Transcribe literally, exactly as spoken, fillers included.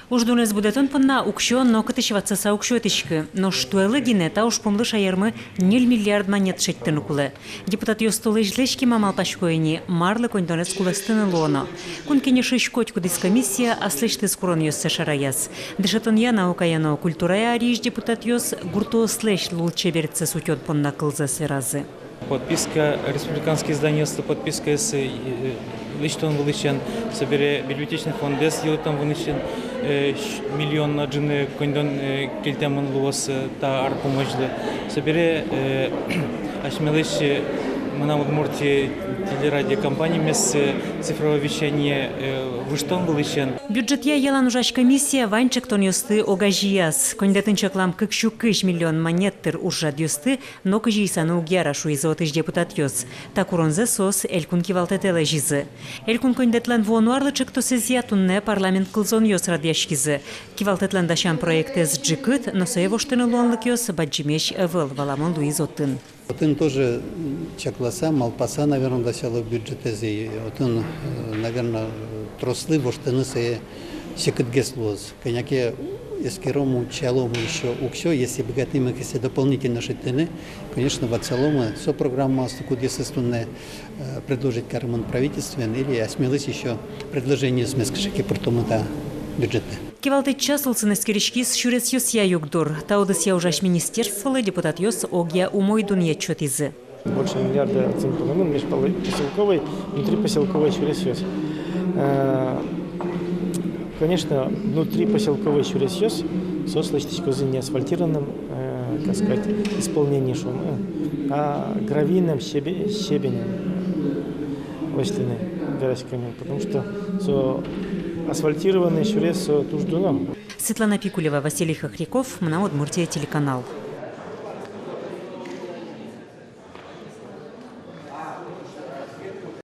Уждунэз будэтон понна уксё нокытысь ватсаса уг сётӥськы. Нош туэлы гинэ та ужпумлы шаермы ньыль миллиард манет шедьтыны кулэ. Депутатъёс толэзьлэсь кема малпасько ини, марлы коньдонэз кулэстыны луоно. Кун Кенешысь котькудӥз комиссия аслэсьтыз куронъёссэ шараяз. Дышетонъя, наукая но культурая ариысь депутатъёс гуртоослэсь лулчеберетсэс утён понна кылзэс веразы. Подписка, республиканский изданиослы подпискаез, э, лэсьтон вылысен, собере библиотечный фондэз йылытон вылысен, э, щ-, миллион но ӝыны коньдон, э, кельтэмын луоз, э, та ар пумозьлы. Собере, э, асьмелэсь, э, «Мынам Удмуртие» телерадиокомпаниямес, э, цифровое вещание, э, выжтон вылысен. Бюджетъя ялан ужась комиссия вань ӵектонъёсты огазеяз. Коньдэтын чаклам кык сю кызь миллион манет тыр ужрадъёсты но кызьы исаны уг яра, шуизы отысь депутатъёс. Та куронзэ соос элькун кивалтэтэ лэзизы. Элькун коньдэтлэн вуоно арлы ӵектосэзъя туннэ парламент кылзонъёс радъяськизы. Кивалтэтлэн дасян проектэз ӝикыт, но сое воштыны луонлыкъёс бадӟымесь ӧвӧл, валамон луиз отын. Отын тоже, м, чакласа, малпаса, наверно, дасяло бюджетэз. И отын, э, наверно, трослы воштыны сое секытгес луоз. Кӧня ке эскером, утчалом ещё уксё, если быгатӥмы ке сое дополнительно шедьтыны, конечно, ватсаломы со программаосты, кудъёсыз туннэ, э, предложить каремын правительствоен, или асьмелэсь ещё предложениосмес кыӵе ке пыртомы та бюджетэ. Кивалтэтъя улсын эскериськиз сюресъёсъя югдур. Та удысъя ужась министерстволы депутатъёс огъя умой дунъет сётӥзы. Больше миллиарда оценка, ну, межпоселковой, внутрипоселковой сюресъёс. Э, конечно, внутрипоселковой сюресъёс, соос лэсьтӥськозы не асфальтированным, э, как сказать, исполнением, шуом, э, а гравийным щебе-, щебенем лэсьтыны вераськемын, потому что со асфальтированный сюрес, со туж дуно. Светлана Пикулева, Василий Хохряков, «Мынам Удмуртие» телеканал.